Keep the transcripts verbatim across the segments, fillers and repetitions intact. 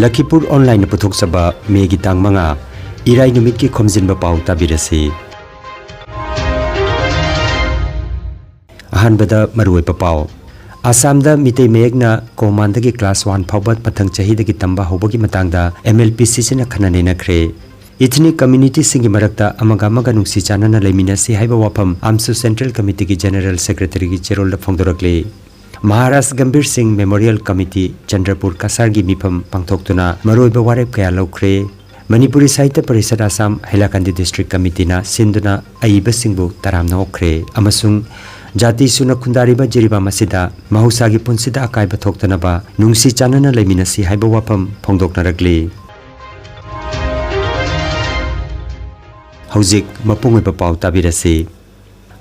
ꯂꯈꯤꯄꯨꯔ ꯑꯣꯟꯂꯥꯏꯟꯅ ꯄꯨꯊꯣꯛꯆꯕ ꯃꯦꯒꯤ ꯇꯥꯡ ꯃꯉꯥ, ꯏꯔꯥꯏ ꯅꯨꯃꯤꯠꯀꯤ ꯈꯣꯝꯖꯤꯟꯕ ꯄꯥꯎ ꯇꯥꯕꯤꯔꯁꯤ꯫ ꯑꯍꯥꯟꯕꯗ ꯃꯔꯨꯑꯣꯏꯕ ꯄꯥꯎ꯫ ꯑꯁꯥꯝꯗ ꯃꯤꯇꯩ ꯃꯌꯦꯛꯅ ꯀꯣꯃꯥꯟꯗꯒꯤ ꯀ꯭ꯂꯥꯁ ꯋꯥꯟ ꯐꯥꯎꯕ ꯃꯊꯪ ꯆꯍꯤꯗꯒꯤ ꯇꯝꯕ ꯍꯧꯕꯒꯤ ꯃꯇꯥꯡꯗ ꯑꯦꯝ ꯑꯦꯜ ꯄꯤ ꯁꯤꯁꯤꯅ ꯈꯟꯅ ꯅꯩꯅꯈ꯭ꯔꯦ꯫ ꯏꯊꯅꯤꯛ ꯀꯝꯃ꯭ꯌꯨꯅꯤꯇꯤꯁꯤꯡꯒꯤ ꯃꯔꯛꯇ ꯑꯃꯒ ꯑꯃꯒ ꯅꯨꯡꯁꯤ ꯆꯥꯟꯅꯅ ꯂꯩꯃꯤꯟꯅꯁꯤ ꯍꯥꯏꯕ ꯋꯥꯐꯝ ꯑꯝꯁꯨ ꯁꯦꯟꯇ꯭ꯔꯦꯜ ꯀꯝꯃꯤꯇꯤꯒꯤ ꯖꯦꯅꯦꯔꯦꯜ ꯁꯦꯀ꯭ꯔꯦꯇꯔꯤꯒꯤ ꯆꯦꯔꯣꯜꯗ ꯐꯣꯡꯗꯣꯔꯛꯂꯤ꯫ ꯃꯍꯥꯔꯥꯖ ꯒꯝꯚꯤꯔ ꯁꯤꯡ ꯃꯦꯃꯣꯔꯤꯌꯦꯜ ꯀꯃꯤꯇꯤ ꯆꯟꯗ꯭ꯔꯄꯨꯔ ꯀꯁꯥꯔꯒꯤ ꯃꯤꯐꯝ ꯄꯥꯡꯊꯣꯛꯇꯨꯅ ꯃꯔꯨꯑꯣꯏꯕ ꯋꯥꯔꯦꯞ ꯀꯌꯥ ꯂꯧꯈ꯭ꯔꯦ꯫ ꯃꯅꯤꯄꯨꯔꯤ ꯁꯥꯍꯤꯇ꯭ꯌ ꯄꯔꯤꯁꯠ ꯑꯁꯥꯝ ꯍꯩꯂꯥꯀꯟꯗꯤ ꯗꯤꯁꯇ꯭ꯔꯤꯛ ꯀꯃꯤꯇꯤꯅ ꯁꯤꯟꯗꯨꯅ ꯑꯏꯕꯁꯤꯡꯕꯨ ꯇꯔꯥꯝꯅ ꯑꯣꯛꯈ꯭ꯔꯦ ꯑꯃꯁꯨꯡ ꯖꯥꯇꯤ ꯁꯨꯅ ꯈꯨꯟꯗꯥꯔꯤꯕ ꯖꯤꯔꯤꯕꯥꯝ ꯑꯁꯤꯗ ꯃꯍꯧꯁꯥꯒꯤ ꯄꯨꯟꯁꯤꯗ ꯑꯀꯥꯏꯕ ꯊꯣꯛꯇꯅꯕ ꯅꯨꯡꯁꯤ ꯆꯥꯟꯅꯅ ꯂꯩꯃꯤꯟꯅꯁꯤ ꯍꯥꯏꯕ ꯋꯥꯐꯝ ꯐꯣꯡꯗꯣꯛꯅꯔꯛꯂꯤ꯫ ꯍꯧꯖꯤꯛ ꯃꯄꯨꯡ ꯑꯣꯏꯕ ꯄꯥꯎ ꯇꯥꯕꯤꯔꯁꯤ꯫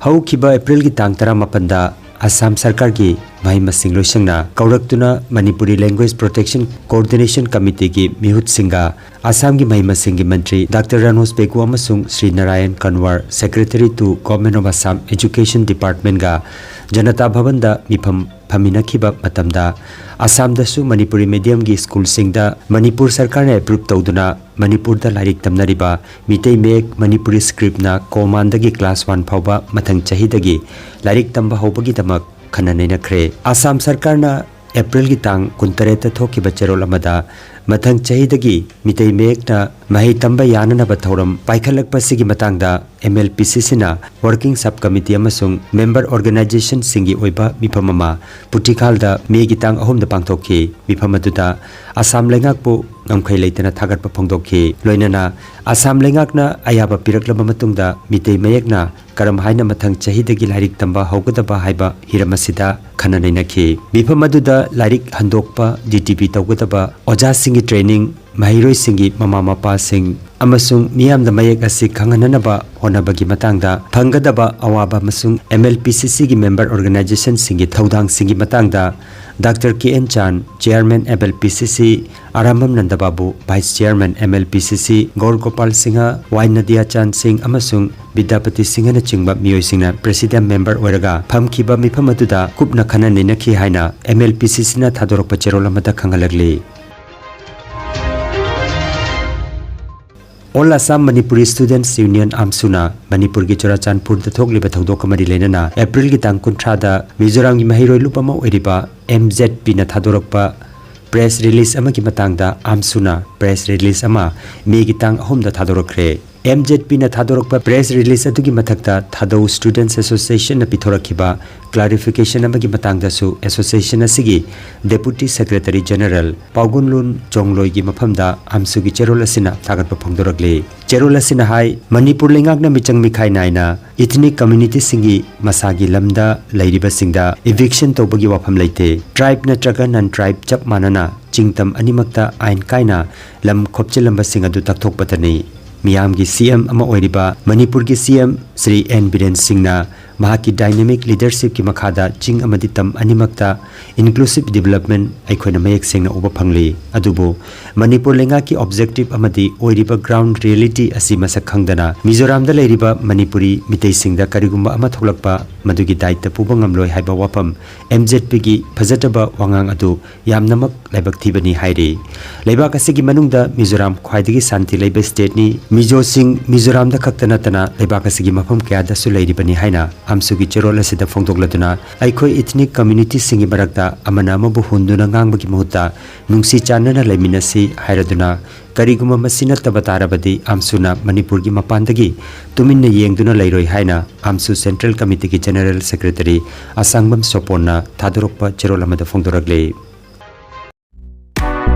ꯍꯧꯈꯤꯕ ꯑꯦꯄ꯭ꯔꯤꯜꯒꯤ ꯇꯥꯡ ꯇꯔꯥꯃꯥꯄꯟꯗ ꯑꯁꯥꯝ ꯁꯔꯀꯥꯔꯒꯤ ꯃꯍꯩ ꯃꯁꯤꯡ ꯂꯣꯏꯁꯪꯅ ꯀꯧꯔꯛꯇꯨꯅ ꯃꯅꯤꯄꯨꯔꯤ ꯂꯦꯡꯒ꯭ꯋꯦꯖ ꯄ꯭ꯔꯣꯇꯦꯛꯁꯟ ꯀꯣꯑꯣꯔꯗꯤꯅꯦꯁꯟ ꯀꯃꯤꯇꯤꯒꯤ ꯃꯤꯍꯨꯠꯁꯤꯡꯒ ꯑꯁꯥꯝꯒꯤ ꯃꯍꯩ ꯃꯁꯤꯡꯒꯤ ꯃꯟꯇ꯭ꯔꯤ ꯗꯥꯛꯇꯔ ꯔꯥꯅꯣꯖ ꯄꯦꯒꯨ ꯑꯃꯁꯨꯡ Shri Narayan Konwar, secretary to government of Assam education ꯗꯤꯄꯥꯔꯠꯃꯦꯟꯠꯒ ꯖꯅꯇꯥ ꯚꯕꯟꯗ ꯃꯤꯐꯝ ꯐꯝꯃꯤꯟꯅꯈꯤꯕ ꯃꯇꯝꯗ, ꯑꯁꯥꯝꯗꯁꯨ ꯃꯅꯤꯄꯨꯔꯤ ꯃꯤꯗꯤꯌꯝꯒꯤ ꯁ꯭ꯀꯨꯜꯁꯤꯡꯗ ꯃꯅꯤꯄꯨꯔ ꯁꯔꯀꯥꯔꯅ ꯑꯦꯄ꯭ꯔꯨꯚ ꯇꯧꯗꯨꯅ ꯃꯅꯤꯄꯨꯔꯗ ꯂꯥꯏꯔꯤꯛ ꯇꯝꯅꯔꯤꯕ ꯃꯤꯇꯩ ꯃꯌꯦꯛ ꯃꯅꯤꯄꯨꯔꯤ ꯁ꯭ꯀ꯭ꯔꯤꯞꯅ ꯀꯣꯃꯥꯟꯗꯒꯤ ꯀ꯭ꯂꯥꯁ ꯋꯥꯟ ꯐꯥꯎꯕ ꯃꯊꯪ ꯆꯍꯤꯗꯒꯤ ꯂꯥꯏꯔꯤꯛ ꯇꯝꯕ ꯍꯧꯕꯒꯤꯗꯃꯛ ꯈꯟꯅ ꯅꯩꯅꯈ꯭ꯔꯦ꯫ ꯑꯁꯥꯝ ꯁꯔꯀꯥꯔꯅ ꯑꯦꯄ꯭ꯔꯤꯜꯒꯤ ꯇꯥꯡ ꯀꯨꯟꯇꯔꯦꯠꯇ ꯊꯣꯛꯈꯤꯕ ꯆꯦꯔꯣꯜ ꯑꯃꯗ ꯃꯊꯪ ꯆꯍꯤꯗꯒꯤ ꯃꯤꯇꯩ ꯃꯌꯦꯛꯅ ꯃꯍꯩ ꯇꯝꯕ ꯌꯥꯅꯅꯕ ꯊꯧꯔꯝ ꯄꯥꯏꯈꯠꯂꯛꯄ ꯑꯁꯤꯒꯤ ꯃꯇꯥꯡꯗ ꯑꯦꯝ ꯑꯦꯜ ꯄꯤ ꯁꯤꯁꯤꯅ ꯋꯥꯔꯀꯤꯡ ꯁꯕ ꯀꯃꯤꯇꯤ ꯑꯃꯁꯨꯡ ꯃꯦꯝꯕꯔ ꯑꯣꯔꯒꯅꯥꯏꯖꯦꯁꯟꯁꯤꯡꯒꯤ ꯑꯣꯏꯕ ꯃꯤꯐꯝ ꯑꯃ ꯄꯨꯇꯤꯈꯥꯜꯗ ꯃꯦꯒꯤ ꯇꯥꯡ ꯑꯍꯨꯝꯗ ꯄꯥꯡꯊꯣꯛꯈꯤ꯫ ꯃꯤꯐꯝ ꯑꯗꯨꯗ ꯑꯁꯥꯝ ꯂꯩꯉꯥꯛꯄꯨ ꯉꯝꯈꯩ ꯂꯩꯇꯅ ꯊꯥꯒꯠꯄ ꯐꯣꯡꯗꯣꯛꯈꯤ꯫ ꯂꯣꯏꯅꯅ ꯑꯁꯥꯝ ꯂꯩꯉꯥꯛꯅ ꯑꯌꯥꯕ ꯄꯤꯔꯛꯂꯕ ꯃꯇꯨꯡꯗ ꯃꯤꯇꯩ ꯃꯌꯦꯛꯅ ꯀꯔꯝ ꯍꯥꯏꯅ ꯃꯊꯪ ꯆꯍꯤꯗꯒꯤ ꯂꯥꯏꯔꯤꯛ ꯇꯝꯕ ꯍꯧꯒꯗꯕ ꯍꯥꯏꯕ ꯍꯤꯔꯝ ꯑꯁꯤꯗ ꯈꯟꯅ ꯅꯩꯅꯈꯤ꯫ ꯃꯤꯐꯝ ꯑꯗꯨꯗ ꯂꯥꯏꯔꯤꯛ ꯍꯟꯗꯣꯛꯄ, ꯗꯤ ꯇꯤ ꯕꯤ ꯇꯧꯒꯗꯕ ꯑꯣꯖꯥꯁꯤꯡꯒꯤ ꯇ꯭ꯔꯦꯅꯤꯡ, ꯃꯍꯩꯔꯣꯏꯁꯤꯡꯒꯤ ꯃꯃꯥ ꯃꯄꯥꯁꯤꯡ ꯑꯃꯁꯨꯡ ꯃꯤꯌꯥꯝꯗ ꯃꯌꯦꯛ ꯑꯁꯤ ꯈꯪꯍꯟꯅꯅꯕ ꯍꯣꯠꯅꯕꯒꯤ ꯃꯇꯥꯡꯗ ꯐꯪꯒꯗꯕ ꯑꯋꯥꯕ ꯑꯃꯁꯨꯡ ꯑꯦꯝ ꯑꯦꯜ ꯄꯤ ꯁꯤ ꯁꯤꯒꯤ ꯃꯦꯝꯕꯔ ꯑꯣꯔꯒꯅꯥꯏꯖꯦꯁꯟꯁꯤꯡꯒꯤ ꯊꯧꯗꯥꯡꯁꯤꯡꯒꯤ ꯃꯇꯥꯡꯗ doctor K N Chan, chairman M L P C C, Arambam Nandababu, vice chairman M L P C C, ꯒꯧꯔ ꯒꯣꯄꯥꯜ ꯁꯤꯡꯍ, ꯋꯥꯏ ꯅꯗꯤꯌꯥ ꯆꯥꯟ ꯁꯤꯡ ꯑꯃꯁꯨꯡ ꯕꯤꯗ꯭ꯌꯥꯄꯇꯤ ꯁꯤꯡꯍꯅꯆꯤꯡꯕ ꯃꯤꯑꯣꯏꯁꯤꯡꯅ ꯄ꯭ꯔꯦꯁꯤꯗꯦꯟ ꯃꯦꯝꯕꯔ ꯑꯣꯏꯔꯒ ꯐꯝꯈꯤꯕ ꯃꯤꯐꯝ ꯑꯗꯨꯗ ꯀꯨꯞꯅ ꯈꯟꯅ ꯅꯩꯅꯈꯤ ꯍꯥꯏꯅ ꯑꯦꯝ ꯑꯦꯜ ꯄꯤ ꯁꯤ ꯁꯤꯅ ꯊꯥꯗꯣꯔꯛꯄ ꯆꯦꯔꯣꯜ ꯑꯃꯗ ꯈꯪꯍꯜꯂꯛꯂꯤ꯫ All Assam Manipuri Students Union, AMSUꯅ ꯃꯅꯤꯄꯨꯔꯒꯤ ꯆꯨꯔꯥꯆꯥꯟꯄꯨꯔꯗ ꯊꯣꯛꯂꯤꯕ ꯊꯧꯗꯣꯛ ꯑꯃꯗꯤ ꯂꯣꯏꯅꯅ ꯑꯦꯄ꯭ꯔꯤꯜꯒꯤ ꯇꯥꯡ ꯀꯨꯟꯊ꯭ꯔꯥꯗ ꯃꯤꯖꯣꯔꯥꯝꯒꯤ ꯃꯍꯩꯔꯣꯏ ꯂꯨꯞ ꯑꯃ ꯑꯣꯏꯔꯤꯕ MZPꯅ ꯊꯥꯗꯣꯔꯛꯄ ꯄ꯭ꯔꯦꯁ ꯔꯤꯂꯤꯖ ꯑꯃꯒꯤ ꯃꯇꯥꯡꯗ AMSUꯅ ꯄ꯭ꯔꯦꯁ ꯔꯤꯂꯤꯖ ꯑꯃ ꯃꯦꯒꯤ ꯇꯥꯡ ꯑꯍꯨꯝꯗ ꯊꯥꯗꯣꯔꯛꯈ꯭ꯔꯦ꯫ MZPꯅ ꯊꯥꯗꯣꯔꯛꯄ ꯄ꯭ꯔꯦꯁ ꯔꯤꯂꯤꯖ ꯑꯗꯨꯒꯤ ꯃꯊꯛꯇ ꯊꯥꯗꯧ ꯁ꯭ꯇꯨꯗꯦꯟꯠꯁ ꯑꯦꯁꯣꯁꯤꯌꯦꯁꯟꯅ ꯄꯤꯊꯣꯔꯛꯈꯤꯕ ꯀ꯭ꯂꯥꯔꯤꯐꯤꯀꯦꯁꯟ ꯑꯃꯒꯤ ꯃꯇꯥꯡꯗꯁꯨ ꯑꯦꯁꯣꯁꯤꯌꯦꯁꯟ ꯑꯁꯤꯒꯤ ꯗꯦꯄꯨꯇꯤ ꯁꯦꯀ꯭ꯔꯦꯇꯔꯤ ꯖꯦꯅꯔꯦꯜ ꯄꯥꯎꯒꯨꯟꯂꯨꯟ ꯆꯣꯡꯂꯣꯏꯒꯤ ꯃꯐꯝꯗ AMSUꯒꯤ ꯆꯦꯔꯣꯜ ꯑꯁꯤꯅ ꯊꯥꯒꯠꯄ ꯐꯣꯡꯗꯣꯔꯛꯂꯤ꯫ ꯆꯦꯔꯣꯜ ꯑꯁꯤꯅ ꯍꯥꯏ, ꯃꯅꯤꯄꯨꯔ ꯂꯩꯉꯥꯛꯅ ꯃꯤꯆꯪ ꯃꯤꯈꯥꯏ ꯅꯥꯏꯅ ꯏꯊꯅꯤꯛ ꯀꯝꯃ꯭ꯌꯨꯅꯤꯇꯤꯁꯤꯡꯒꯤ ꯃꯁꯥꯒꯤ ꯂꯝꯗ ꯂꯩꯔꯤꯕꯁꯤꯡꯗ ꯏꯚꯤꯛꯁꯟ ꯇꯧꯕꯒꯤ ꯋꯥꯐꯝ ꯂꯩꯇꯦ꯫ ꯇ꯭ꯔꯥꯏꯕ ꯅꯠꯇ꯭ꯔꯒ ꯅꯟ ꯇ꯭ꯔꯥꯏꯕ ꯆꯞ ꯃꯥꯟꯅꯅ ꯆꯤꯡꯇꯝ ꯑꯅꯤꯃꯛꯇ ꯑꯥꯏꯟ ꯀꯥꯏꯅ ꯂꯝ ꯈꯣꯞꯆꯤꯜꯂꯝꯕꯁꯤꯡ ꯑꯗꯨ ꯇꯛꯊꯣꯛꯄꯇꯅꯤ꯫ ꯃꯤꯌꯥꯝꯒꯤ CM ꯑꯃ ꯑꯣꯏꯔꯤꯕ ꯃꯅꯤꯄꯨꯔꯒꯤ CM ꯁ꯭ꯔꯤ ꯑꯦꯟ ꯕꯤꯔꯦꯟ ꯁꯤꯡꯅ ꯃꯍꯥꯛꯀꯤ ꯗꯥꯏꯅꯥꯃꯤꯛ ꯂꯤꯗꯔꯁꯤꯞꯀꯤ ꯃꯈꯥꯗ ꯆꯤꯡ ꯑꯃꯗꯤ ꯇꯝ ꯑꯅꯤꯃꯛꯇ ꯏꯟꯀ꯭ꯂꯨꯁꯤꯚ ꯗꯤꯕꯦꯂꯞꯃꯦꯟ ꯑꯩꯈꯣꯏꯅ ꯃꯌꯦꯛ ꯁꯦꯡꯅ ꯎꯕ ꯐꯪꯂꯤ꯫ ꯑꯗꯨꯕꯨ ꯃꯅꯤꯄꯨꯔ ꯂꯩꯉꯥꯛꯀꯤ ꯑꯣꯕꯖꯦꯛꯇꯤꯚ ꯑꯃꯗꯤ ꯑꯣꯏꯔꯤꯕ ꯒ꯭ꯔꯥꯎꯟꯗ ꯔꯤꯌꯦꯂꯤꯇꯤ ꯑꯁꯤ ꯃꯁꯛ ꯈꯪꯗꯅ ꯃꯤꯖꯣꯔꯥꯝꯗ ꯂꯩꯔꯤꯕ ꯃꯅꯤꯄꯨꯔꯤ ꯃꯤꯇꯩꯁꯤꯡꯗ ꯀꯔꯤꯒꯨꯝꯕ ꯑꯃ ꯊꯣꯛꯂꯛꯄ ꯃꯗꯨꯒꯤ ꯗꯥꯏꯇ ꯄꯨꯕ ꯉꯝꯂꯣꯏ ꯍꯥꯏꯕ ꯋꯥꯐꯝ MZPꯒꯤ ꯐꯖꯗꯕ ꯋꯥꯉꯥꯡ ꯑꯗꯨ ꯌꯥꯝꯅꯃꯛ ꯂꯥꯏꯕꯛ ꯊꯤꯕꯅꯤ ꯍꯥꯏꯔꯤ꯫ ꯂꯩꯕꯥꯛ ꯑꯁꯤꯒꯤ ꯃꯅꯨꯡꯗ ꯃꯤꯖꯣꯔꯥꯝ ꯈ꯭ꯋꯥꯏꯗꯒꯤ ꯁꯥꯟꯇꯤ ꯂꯩꯕ ꯁ꯭ꯇꯦꯠꯅꯤ꯫ ꯃꯤꯖꯣꯁꯤꯡ ꯃꯤꯖꯣꯔꯥꯝꯗ ꯈꯛꯇ ꯅꯠꯇꯅ ꯂꯩꯕꯥꯛ ꯑꯁꯤꯒꯤ ꯃꯐꯝ ꯀꯌꯥꯗꯁꯨ ꯂꯩꯔꯤꯕꯅꯤ ꯍꯥꯏꯅ AMSUꯒꯤ ꯆꯦꯔꯣꯜ ꯑꯁꯤꯗ ꯐꯣꯡꯗꯣꯛꯂꯗꯨꯅ, ꯑꯩꯈꯣꯏ ꯏꯊꯅꯤꯛ ꯀꯝꯃ꯭ꯌꯨꯅꯤꯇꯤꯁꯤꯡꯒꯤ ꯃꯔꯛꯇ ꯑꯃꯅ ꯑꯃꯕꯨ ꯍꯨꯟꯗꯨꯅ ꯉꯥꯡꯕꯒꯤ ꯃꯍꯨꯠꯇ ꯅꯨꯡꯁꯤ ꯆꯥꯟꯅꯅ ꯂꯩꯃꯤꯟꯅꯁꯤ ꯍꯥꯏꯔꯗꯨꯅ, ꯀꯔꯤꯒꯨꯝꯕ ꯃꯁꯤ ꯅꯠꯇꯕ ꯇꯥꯔꯕꯗꯤ AMSUꯅ ꯃꯅꯤꯄꯨꯔꯒꯤ ꯃꯄꯥꯟꯗꯒꯤ ꯇꯨꯃꯤꯟꯅ ꯌꯦꯡꯗꯨꯅ ꯂꯩꯔꯣꯏ ꯍꯥꯏꯅ AMSU ꯁꯦꯟꯇ꯭ꯔꯦꯜ ꯀꯃꯤꯇꯤꯒꯤ ꯖꯦꯅꯔꯦꯜ ꯁꯦꯀ꯭ꯔꯦꯇꯔꯤ ꯑꯁꯥꯡꯕꯝ ꯁꯣꯄꯣꯟꯅ ꯊꯥꯗꯣꯔꯛꯄ ꯆꯦꯔꯣꯜ ꯑꯃꯗ ꯐꯣꯡꯗꯣꯔꯛꯂꯤ꯫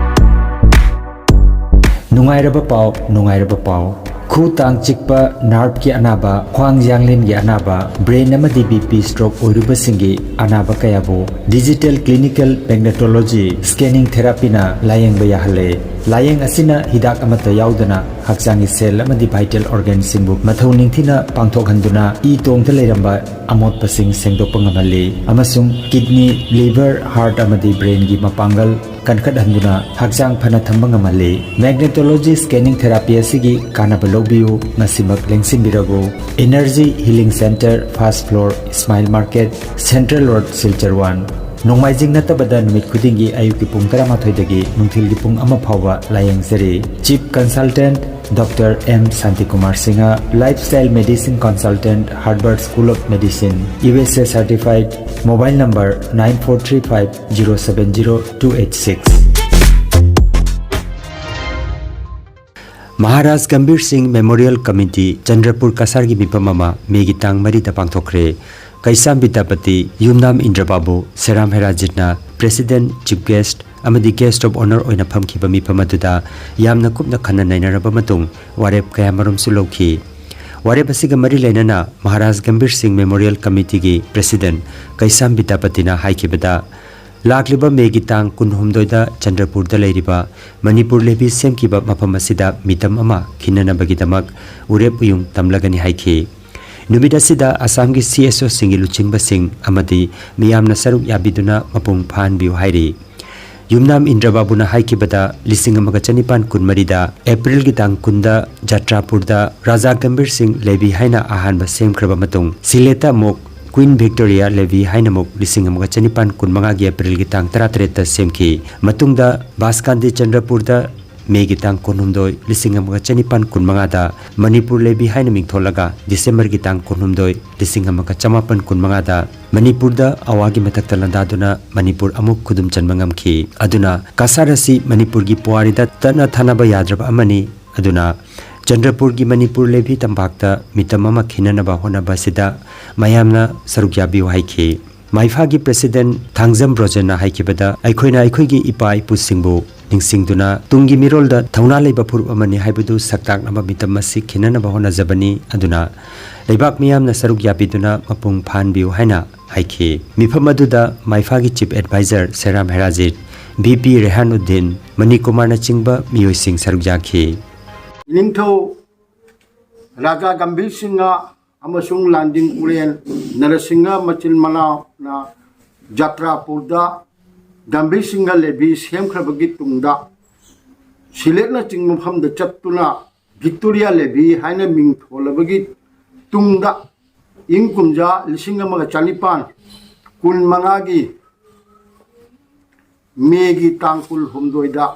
ꯅꯨꯡꯉꯥꯏꯔꯕ ꯄꯥꯎ, ꯅꯨꯡꯉꯥꯏꯔꯕ ꯄꯥꯎ꯫ ꯈꯨ ꯇꯥꯡ ꯆꯤꯛꯄ, ꯅꯥꯔꯚꯀꯤ ꯑꯅꯥꯕ, ꯈ꯭ꯋꯥꯡ ꯌꯥꯡꯂꯦꯟꯒꯤ ꯑꯅꯥꯕ, ꯕ꯭ꯔꯦꯟ ꯑꯃꯗꯤ BP ꯁ꯭ꯇ꯭ꯔꯣꯛ ꯑꯣꯏꯔꯨꯕꯁꯤꯡꯒꯤ ꯑꯅꯥꯕ ꯀꯌꯥꯕꯨ ꯗꯤꯖꯤꯇꯦꯜ ꯀ꯭ꯂꯤꯅꯤꯀꯦꯜ ꯃꯦꯒꯅꯦꯇꯣꯂꯣꯖꯤ ꯁ꯭ꯀꯦꯅꯤꯡ ꯊꯦꯔꯥꯄꯤꯅ ꯂꯥꯌꯦꯡꯕ ꯌꯥꯍꯜꯂꯦ꯫ ꯂꯥꯌꯦꯡ ꯑꯁꯤꯅ ꯍꯤꯗꯥꯛ ꯑꯃꯠꯇ ꯌꯥꯎꯗꯅ ꯍꯛꯆꯥꯡꯒꯤ ꯁꯦꯜ ꯑꯃꯗꯤ ꯚꯥꯏꯇꯦꯜ ꯑꯣꯔꯒꯥꯟꯁꯤꯡꯕꯨ ꯃꯊꯧ ꯅꯤꯡꯊꯤꯅ ꯄꯥꯡꯊꯣꯛꯍꯟꯗꯨꯅ ꯏ ꯇꯣꯡꯗ ꯂꯩꯔꯝꯕ ꯑꯃꯣꯠꯄꯁꯤꯡ ꯁꯦꯡꯗꯣꯛꯄ ꯉꯝꯍꯜꯂꯤ ꯑꯃꯁꯨꯡ ꯀꯤꯗꯅꯤ, ꯂꯤꯚꯔ, ꯍꯥꯔꯠ ꯑꯃꯗꯤ ꯕ꯭ꯔꯦꯟꯒꯤ ꯃꯄꯥꯡꯒꯜ ꯀꯟꯈꯠꯍꯟꯗꯨꯅ ꯍꯛꯆꯥꯡ ꯐꯅ ꯊꯝꯕ ꯉꯝꯍꯜꯂꯤ꯫ ꯃꯦꯒꯅꯦꯇꯣꯂꯣꯖꯤ ꯁ꯭ꯀꯦꯅꯤꯡ ꯊꯦꯔꯥꯄꯤ ꯑꯁꯤꯒꯤ ꯀꯥꯟꯅꯕ ꯂꯧꯕꯤꯌꯨ, ꯉꯁꯤꯃꯛ ꯂꯦꯡꯁꯤꯟꯕꯤꯔꯕꯨ꯫ Energy healing centre, first floor, Ismail market, central road, Silchar one. ꯅꯣꯡꯃꯥꯏꯖꯤꯡ ꯅꯠꯇꯕꯗ ꯅꯨꯃꯤꯠ ꯈꯨꯗꯤꯡꯒꯤ ꯑꯌꯨꯛꯀꯤ ꯄꯨꯡ ꯇꯔꯥꯃꯥꯊꯣꯏꯗꯒꯤ ꯅꯨꯡꯊꯤꯜꯒꯤ ꯄꯨꯡ ꯑꯃ ꯐꯥꯎꯕ ꯂꯥꯌꯦꯡꯖꯔꯤ꯫ Chief Consultant Doctor M Shantikumar Singha, Lifestyle Medicine Consultant, Harvard School of Medicine, U S A certified, mobile number nine four three five zero seven zero two eight six. Maharaj Gambhir ꯁꯤꯡ ꯃꯦꯃꯣꯔꯤꯌꯦꯜ ꯀꯃꯤꯇꯤ ꯆꯟꯗ꯭ꯔꯄꯨꯔ ꯀꯁꯥꯔꯒꯤ ꯃꯤꯐꯝ ꯑꯃ ꯃꯦꯒꯤ ꯇꯥꯡ ꯃꯔꯤꯗ ꯄꯥꯡꯊꯣꯛꯈ꯭ꯔꯦ꯫ ꯀꯩꯁꯥꯝ ꯕꯤꯗ꯭ꯌꯥꯄꯇꯤ, ꯌꯨꯝꯅꯥꯝ ꯏꯟꯗ꯭ꯔꯕꯥꯕꯨ, ꯁꯦꯔꯥꯝ ꯍꯦꯔꯥꯖꯤꯠꯅ president, chief guest ꯑꯃꯗꯤ guest of honour ꯑꯣꯏꯅ ꯐꯝꯈꯤꯕ ꯃꯤꯐꯝ ꯑꯗꯨꯗ ꯌꯥꯝꯅ ꯀꯨꯞꯅ ꯈꯟꯅ ꯅꯩꯅꯔꯕ ꯃꯇꯨꯡ ꯋꯥꯔꯦꯞ ꯀꯌꯥꯃꯔꯨꯝꯁꯨ ꯂꯧꯈꯤ꯫ ꯋꯥꯔꯦꯞ ꯑꯁꯤꯒ ꯃꯔꯤ ꯂꯩꯅꯅ ꯃꯍꯥꯔꯥꯖ ꯒꯝꯚꯤꯔ ꯁꯤꯡ ꯃꯦꯃꯣꯔꯤꯌꯦꯜ ꯀꯃꯤꯇꯤꯒꯤ president ꯀꯩꯁꯥꯝ ꯕꯤꯗ꯭ꯌꯥꯄꯇꯤꯅ ꯍꯥꯏꯈꯤꯕꯗ, ꯂꯥꯛꯂꯤꯕ ꯃꯦꯒꯤ ꯇꯥꯡ ꯀꯨꯟꯍꯨꯝꯗꯣꯏꯗ ꯆꯟꯗ꯭ꯔꯄꯨꯔꯗ ꯂꯩꯔꯤꯕ ꯃꯅꯤꯄꯨꯔ ꯂꯦꯚꯤ ꯁꯦꯝꯈꯤꯕ ꯃꯐꯝ ꯑꯁꯤꯗ ꯃꯤꯇꯝ ꯑꯃ ꯈꯤꯟꯅꯅꯕꯒꯤꯗꯃꯛ ꯎꯔꯦꯞ ꯎꯌꯨꯡ ꯇꯝꯂꯒꯅꯤ ꯍꯥꯏꯈꯤ꯫ ꯅꯨꯃꯤꯠ ꯑꯁꯤꯗ ꯑꯁꯥꯝꯒꯤ C S Oꯁꯤꯡꯒꯤ ꯂꯨꯆꯤꯡꯕꯁꯤꯡ ꯑꯃꯗꯤ ꯃꯤꯌꯥꯝꯅ ꯁꯔꯨꯛ ꯌꯥꯕꯤꯗꯨꯅ ꯃꯄꯨꯡ ꯐꯥꯍꯟꯕꯤꯌꯨ ꯍꯥꯏꯔꯤ꯫ ꯌꯨꯝꯅꯥꯝ ꯏꯟꯗ꯭ꯔꯕꯥꯕꯨꯅ ꯍꯥꯏꯈꯤꯕꯗ, ꯂꯤꯁꯤꯡ ꯑꯃꯒ ꯆꯅꯤꯄꯥꯟ ꯀꯨꯟꯃꯔꯤꯗ Aprilꯒꯤ ꯇꯥꯡ ꯀꯨꯟꯗ ꯖꯇ꯭ꯔꯥꯄꯨꯔꯗ ꯔꯥꯖꯥ ꯒꯝꯚꯤꯔ ꯁꯤꯡ ꯂꯦꯚꯤ ꯍꯥꯏꯅ ꯑꯍꯥꯟꯕ ꯁꯦꯝꯈ꯭ꯔꯕ ꯃꯇꯨꯡ, ꯁꯤꯂꯦꯠꯇ ꯑꯃꯨꯛ Queen Victoria Levy ꯍꯥꯏꯅ ꯑꯃꯨꯛ ꯂꯤꯁꯤꯡ ꯑꯃꯒ ꯆꯅꯤꯄꯥꯟ ꯀꯨꯟꯃꯉꯥꯒꯤ Aprilꯒꯤ ꯇꯥꯡ ꯇꯔꯥꯇꯔꯦꯠꯇ ꯁꯦꯝꯈꯤ꯫ ꯃꯇꯨꯡꯗ ꯕꯥꯁꯀꯥꯟꯗꯤ ꯆꯟꯗ꯭ꯔꯄꯨꯔꯗ ꯃꯦꯒꯤ ꯇꯥꯡ ꯀꯨꯟꯍꯨꯝꯗꯣꯏ, ꯂꯤꯁꯤꯡ ꯑꯃꯒ ꯆꯅꯤꯄꯥꯟ ꯀꯨꯟꯃꯉꯥꯗ ꯃꯅꯤꯄꯨꯔ ꯂꯦꯚꯤ ꯍꯥꯏꯅ ꯃꯤꯡꯊꯣꯜꯂꯒ ꯗꯤꯁꯦꯝꯕꯔꯒꯤ ꯇꯥꯡ ꯀꯨꯟꯍꯨꯝꯗꯣꯏ, ꯂꯤꯁꯤꯡ ꯑꯃꯒ ꯆꯃꯥꯄꯟ ꯀꯨꯟꯃꯉꯥꯗ ꯃꯅꯤꯄꯨꯔꯗ ꯑꯋꯥꯒꯤ ꯃꯊꯛꯇ ꯂꯥꯟꯗꯥꯗꯨꯅ ꯃꯅꯤꯄꯨꯔ ꯑꯃꯨꯛ ꯈꯨꯗꯨꯝ ꯆꯟꯕ ꯉꯝꯈꯤ꯫ ꯑꯗꯨꯅ ꯀꯁꯥꯔ ꯑꯁꯤ ꯃꯅꯤꯄꯨꯔꯒꯤ ꯄꯨꯋꯥꯔꯤꯗ ꯇꯠꯅ ꯊꯥꯅꯕ ꯌꯥꯗ꯭ꯔꯕ ꯑꯃꯅꯤ꯫ ꯑꯗꯨꯅ ꯆꯟꯗ꯭ꯔꯄꯨꯔꯒꯤ ꯃꯅꯤꯄꯨꯔ ꯂꯦꯚꯤ ꯇꯝꯄꯥꯛꯇ ꯃꯤꯇꯝ ꯑꯃ ꯈꯤꯟꯅꯅꯕ ꯍꯣꯠꯅꯕ ꯑꯁꯤꯗ ꯃꯌꯥꯝꯅ ꯁꯔꯨꯛ ꯌꯥꯕꯤꯌꯨ ꯍꯥꯏꯈꯤ꯫ ꯃꯥꯏꯐꯥꯒꯤ president ꯊꯥꯡꯖꯝ ꯕ꯭ꯔꯣꯖꯦꯟꯅ ꯍꯥꯏꯈꯤꯕꯗ, ꯑꯩꯈꯣꯏꯅ ꯑꯩꯈꯣꯏꯒꯤ ꯏꯄꯥ ꯏꯄꯨꯁꯤꯡꯕꯨ ꯅꯤꯡꯁꯤꯡꯗꯨꯅ ꯇꯨꯡꯒꯤ ꯃꯤꯔꯣꯜꯗ ꯊꯧꯅꯥ ꯂꯩꯕ ꯐꯨꯔꯨꯞ ꯑꯃꯅꯤ ꯍꯥꯏꯕꯗꯨ ꯁꯛꯇꯥꯛꯅꯕ ꯃꯤꯇꯝ ꯑꯁꯤ ꯈꯤꯟꯅꯅꯕ ꯍꯣꯠꯅꯖꯕꯅꯤ꯫ ꯑꯗꯨꯅ ꯂꯩꯕꯥꯛ ꯃꯤꯌꯥꯝꯅ ꯁꯔꯨꯛ ꯌꯥꯕꯤꯗꯨꯅ ꯃꯄꯨꯡ ꯐꯥꯍꯟꯕꯤꯌꯨ ꯍꯥꯏꯅ ꯍꯥꯏꯈꯤ꯫ ꯃꯤꯐꯝ ꯑꯗꯨꯗ ꯃꯥꯏꯐꯥꯒꯤ chief advisor Seram Herajit, V P Rehan Uddin, Mani ꯀꯨꯃꯥꯔꯅꯆꯤꯡꯕ ꯃꯤꯑꯣꯏꯁꯤꯡ ꯁꯔꯨꯛ ꯌꯥꯈꯤ꯫ ꯅꯤꯡꯊꯧ ꯔꯥꯖꯥ ꯒꯝꯚꯤꯔ ꯁꯤꯡꯍ ꯑꯃꯁꯨꯡ ꯂꯥꯟꯗꯤꯡ ꯄꯨꯔꯦꯟ ꯅꯔꯁꯤꯡꯍ ꯃꯆꯤꯟ ꯃꯅꯥꯎꯅ ꯖꯇ꯭ꯔꯥꯄꯨꯔꯗ ꯒꯝꯚꯤꯔ ꯁꯤꯡꯍ ꯂꯦꯚꯤ ꯁꯦꯝꯈ꯭ꯔꯕꯒꯤ ꯇꯨꯡꯗ, ꯁꯤꯂꯦꯠꯅꯆꯤꯡꯕ ꯃꯐꯝꯗ ꯆꯠꯇꯨꯅ ꯚꯤꯛꯇꯣꯔꯤꯌꯥ ꯂꯦꯚꯤ ꯍꯥꯏꯅ ꯃꯤꯡ ꯊꯣꯜꯂꯕꯒꯤ ꯇꯨꯡꯗ, ꯏꯪ ꯀꯨꯝꯖꯥ ꯂꯤꯁꯤꯡ ꯑꯃꯒ ꯆꯅꯤꯄꯥꯟ ꯀꯨꯟꯃꯉꯥꯒꯤ ꯃꯦꯒꯤ ꯇꯥꯡ ꯀꯨꯟꯍꯨꯝꯗꯣꯏꯗ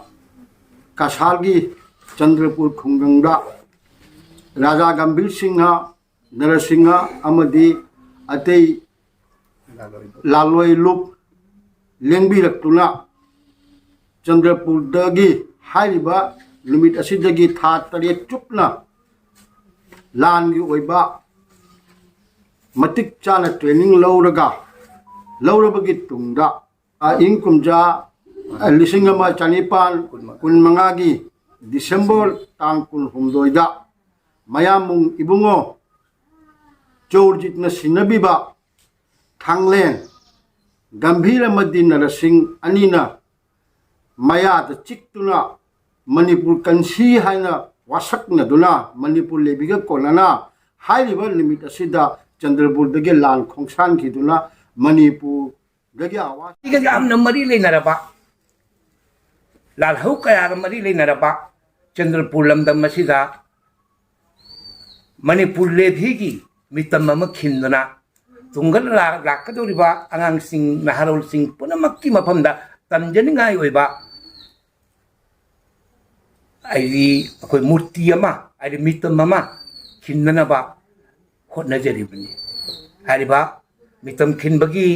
ꯀꯁꯥꯔꯒꯤ ꯆꯟꯗ꯭ꯔꯄꯨꯔ ꯈꯨꯡꯒꯪꯗ ꯔꯥꯖꯥ ꯒꯝꯚꯤꯔ ꯁꯤꯡꯍ, ꯅꯔꯁꯤꯡꯍ ꯑꯃꯗꯤ ꯑꯇꯩ ꯂꯥꯂꯣꯏ ꯂꯨꯞ ꯂꯦꯡꯕꯤꯔꯛꯇꯨꯅ ꯆꯟꯗ꯭ꯔꯄꯨꯔꯗꯒꯤ ꯍꯥꯏꯔꯤꯕ ꯅꯨꯃꯤꯠ ꯑꯁꯤꯗꯒꯤ ꯊꯥ ꯇꯔꯦꯠ ꯆꯨꯞꯅ ꯂꯥꯟꯒꯤ ꯑꯣꯏꯕ ꯃꯇꯤꯛ ꯆꯥꯅ training ꯂꯧꯔꯒ, ꯂꯧꯔꯕꯒꯤ ꯇꯨꯡꯗ, ꯑ, ꯏꯪ ꯀꯨꯝꯖꯥ, ꯑ, ꯂꯤꯁꯤꯡ ꯑꯃ ꯆꯅꯤꯄꯥꯟ ꯀꯨꯟꯃꯉꯥꯒꯤ ꯗꯤꯁꯦꯝꯕꯔ ꯇꯥꯡ ꯀꯨꯟꯍꯨꯝꯗꯣꯏꯗ ꯃꯌꯥꯝꯕꯨꯡ ꯏꯕꯨꯡꯉꯣ ꯆꯧꯔꯖꯤꯠꯅ ꯁꯤꯟꯅꯕꯤꯕ ꯊꯥꯡꯂꯦꯟ ꯒꯝꯚꯤꯔ ꯑꯃꯗꯤ ꯅꯔꯁꯤꯡ ꯑꯅꯤꯅ ꯃꯌꯥꯗ ꯆꯤꯛꯇꯨꯅ ꯃꯅꯤꯄꯨꯔ ꯀꯟꯁꯤ ꯍꯥꯏꯅ ꯋꯥꯁꯛꯅꯗꯨꯅ ꯃꯅꯤꯄꯨꯔ ꯂꯦꯚꯤꯒ ꯀꯣꯟꯅꯅ ꯍꯥꯏꯔꯤꯕ ꯅꯨꯃꯤꯠ ꯑꯁꯤꯗ ꯆꯟꯗ꯭ꯔꯄꯨꯔꯗꯒꯤ ꯂꯥꯟ ꯈꯣꯡꯁꯥꯟꯈꯤꯗꯨꯅ ꯃꯅꯤꯄꯨꯔꯗꯒꯤ ꯑꯋꯥ ꯑꯁꯤꯒ ꯌꯥꯝꯅ ꯃꯔꯤ ꯂꯩꯅꯔꯕ, ꯂꯥꯜꯍꯧ ꯀꯌꯥꯒ ꯃꯔꯤ ꯂꯩꯅꯔꯕ ꯆꯟꯗ꯭ꯔꯄꯨꯔ ꯂꯝꯗꯝ ꯑꯁꯤꯗ ꯃꯅꯤꯄꯨꯔ ꯂꯦꯚꯤꯒꯤ ꯃꯤꯇꯝ ꯑꯃ ꯈꯤꯟꯗꯨꯅ ꯇꯨꯡꯗ ꯂꯥꯛꯀꯗꯧꯔꯤꯕ ꯑꯉꯥꯡꯁꯤꯡ, ꯅꯍꯥꯔꯣꯜꯁꯤꯡ ꯄꯨꯝꯅꯃꯛꯀꯤ ꯃꯐꯝꯗ ꯇꯝꯖꯅꯤꯡꯉꯥꯏ ꯑꯣꯏꯕ ꯍꯥꯏꯗꯤ ꯑꯩꯈꯣꯏ ꯃꯨꯔꯇꯤ ꯑꯃ, ꯍꯥꯏꯗꯤ ꯃꯤꯇꯝ ꯑꯃ ꯈꯤꯟꯅꯅꯕ ꯍꯣꯠꯅꯖꯔꯤꯕꯅꯤ꯫ ꯍꯥꯏꯔꯤꯕ ꯃꯤꯇꯝ ꯈꯤꯟꯕꯒꯤ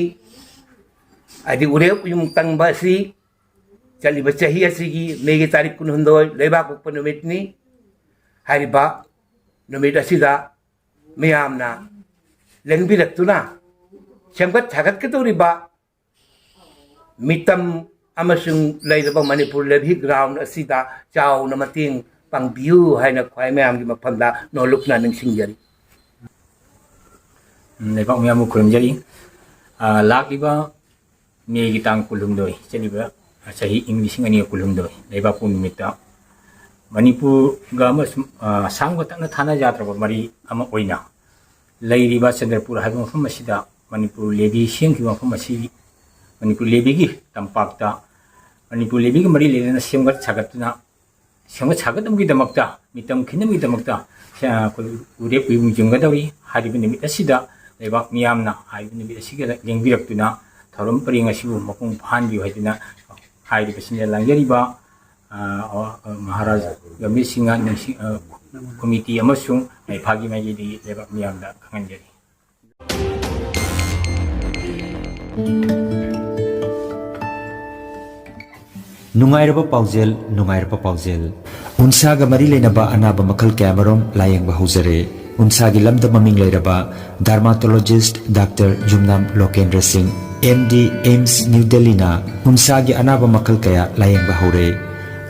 ꯍꯥꯏꯗꯤ ꯎꯔꯦꯞ ꯎꯌꯨꯡ ꯇꯪꯕ ꯑꯁꯤ ꯆꯠꯂꯤꯕ ꯆꯍꯤ ꯑꯁꯤꯒꯤ ꯃꯦꯒꯤ ꯇꯥꯔꯤꯛ ꯀꯨꯟꯍꯨꯝꯗꯣꯏ ꯂꯩꯕꯥꯛ ꯄꯣꯛꯄ ꯅꯨꯃꯤꯠꯅꯤ꯫ ꯍꯥꯏꯔꯤꯕ ꯅꯨꯃꯤꯠ ꯑꯁꯤꯗ ꯃꯤꯌꯥꯝꯅ ꯂꯦꯡꯕꯤꯔꯛꯇꯨꯅ ꯁꯦꯝꯒꯠ ꯁꯥꯒꯠꯀꯗꯧꯔꯤꯕ ꯃꯤꯇꯝ ꯑꯃꯁꯨꯡ ꯂꯩꯔꯕ ꯃꯅꯤꯄꯨꯔ ꯂꯦꯚꯤ ground ꯑꯁꯤꯗ ꯆꯥꯎꯅ ꯃꯇꯦꯡ ꯄꯥꯡꯕꯤꯌꯨ ꯍꯥꯏꯅ ꯈ꯭ꯋꯥꯏ ꯃꯌꯥꯝꯒꯤ ꯃꯐꯝꯗ ꯅꯣꯜꯂꯨꯛꯅ ꯅꯤꯡꯁꯤꯡꯖꯔꯤ꯫ ꯎꯝ, ꯂꯩꯕꯥꯛ ꯃꯌꯥꯝꯕꯨ ꯈꯨꯔꯨꯝꯖꯔꯤ꯫ ꯑ, ꯂꯥꯛꯂꯤꯕ ꯃꯦꯒꯤ ꯇꯥꯡ ꯀꯨꯟꯍꯨꯝꯗꯣꯏ ꯆꯠꯂꯤꯕ ꯆꯍꯤ ꯏꯪ ꯂꯤꯁꯤꯡ ꯑꯅꯤꯒ ꯀꯨꯟꯍꯨꯝꯗꯣꯏ ꯂꯩꯕꯥꯛꯄꯣꯛꯄ ꯅꯨꯃꯤꯠꯇ ꯃꯅꯤꯄꯨꯔꯒ ꯑꯃꯁꯨꯡ, ꯑ, ꯑꯁꯥꯝꯒ ꯇꯠꯅ ꯊꯥꯅ ꯌꯥꯗ꯭ꯔꯕ ꯃꯔꯤ ꯑꯃ ꯑꯣꯏꯅ ꯂꯩꯔꯤꯕ ꯆꯟꯗ꯭ꯔꯄꯨꯔ ꯍꯥꯏꯕ ꯃꯐꯝ ꯑꯁꯤꯗ ꯃꯅꯤꯄꯨꯔ ꯂꯦꯚꯤ ꯁꯦꯝꯈꯤꯕ ꯃꯐꯝ ꯑꯁꯤ ꯃꯅꯤꯄꯨꯔ ꯂꯦꯚꯤꯒꯤ ꯇꯝꯄꯥꯛꯇ ꯃꯅꯤꯄꯨꯔ ꯂꯦꯚꯤꯒ ꯃꯔꯤ ꯂꯩꯅꯅ ꯁꯦꯝꯒꯠ ꯁꯥꯒꯠꯇꯨꯅ, ꯁꯦꯝꯒꯠ ꯁꯥꯒꯠꯅꯕꯒꯤꯗꯃꯛꯇ ꯃꯤꯇꯝ ꯈꯤꯟꯅꯕꯒꯤꯗꯃꯛꯇ, ꯑ, ꯑꯩꯈꯣꯏ ꯎꯔꯦꯞ ꯎꯌꯨꯡ ꯌꯨꯡꯒꯗꯧꯔꯤ꯫ ꯍꯥꯏꯔꯤꯕ ꯅꯨꯃꯤꯠ ꯑꯁꯤꯗ ꯂꯩꯕꯥꯛ ꯃꯤꯌꯥꯝꯅ ꯍꯥꯏꯔꯤꯕ ꯅꯨꯃꯤꯠ ꯑꯁꯤꯒ ꯂꯦꯡꯕꯤꯔꯛꯇꯨꯅ ꯊꯧꯔꯝ ꯄꯔꯦꯡ ꯑꯁꯤꯕꯨ ꯃꯄꯨꯡ ꯐꯥꯍꯟꯕꯤꯌꯨ ꯍꯥꯏꯗꯨꯅ ꯍꯥꯏꯔꯤꯕꯁꯤꯡꯗ ꯂꯥꯡꯖꯔꯤꯕ, ꯑ, ꯑ, ꯃꯍꯥꯔꯥꯖ ꯒꯝꯚꯤꯔ ꯁꯤꯡꯍ ꯅꯤꯡꯁꯤꯡ-, ꯑ, ꯀꯣꯃꯤꯇꯤ ꯑꯃꯁꯨꯡ ꯃꯩꯐꯥꯒꯤ ꯃꯥꯏꯀꯩꯗꯒꯤ ꯂꯩꯕꯥꯛ ꯃꯤꯌꯥꯝꯗ ꯈꯪꯍꯟꯖꯔꯤ꯫ ꯅꯨꯡꯉꯥꯏꯔꯕ ꯄꯥꯎꯖꯦꯜ, ꯅꯨꯡꯉꯥꯏꯔꯕ ꯄꯥꯎꯖꯦꯜ꯫ ꯎꯟꯁꯥꯒ ꯃꯔꯤ ꯂꯩꯅꯕ ꯑꯅꯥꯕ ꯃꯈꯜ ꯀꯌꯥꯃꯔꯨꯝ ꯂꯥꯌꯦꯡꯕ ꯍꯧꯖꯔꯦ꯫ ꯎꯟꯁꯥꯒꯤ ꯂꯝꯗ ꯃꯃꯤꯡ ꯂꯩꯔꯕ dermatologist ꯗꯥꯛꯇꯔ ꯌꯨꯝꯅꯥꯝ ꯂꯣꯀꯦꯟꯗ꯭ꯔ ꯁꯤꯡ, ꯑꯦꯝ ꯗꯤ, ꯑꯦꯝꯁ ꯅ꯭ꯌꯨ ꯗꯦꯜꯂꯤꯅ ꯎꯟꯁꯥꯒꯤ ꯑꯅꯥꯕ ꯃꯈꯜ ꯀꯌꯥ ꯂꯥꯌꯦꯡꯕ ꯍꯧꯔꯦ꯫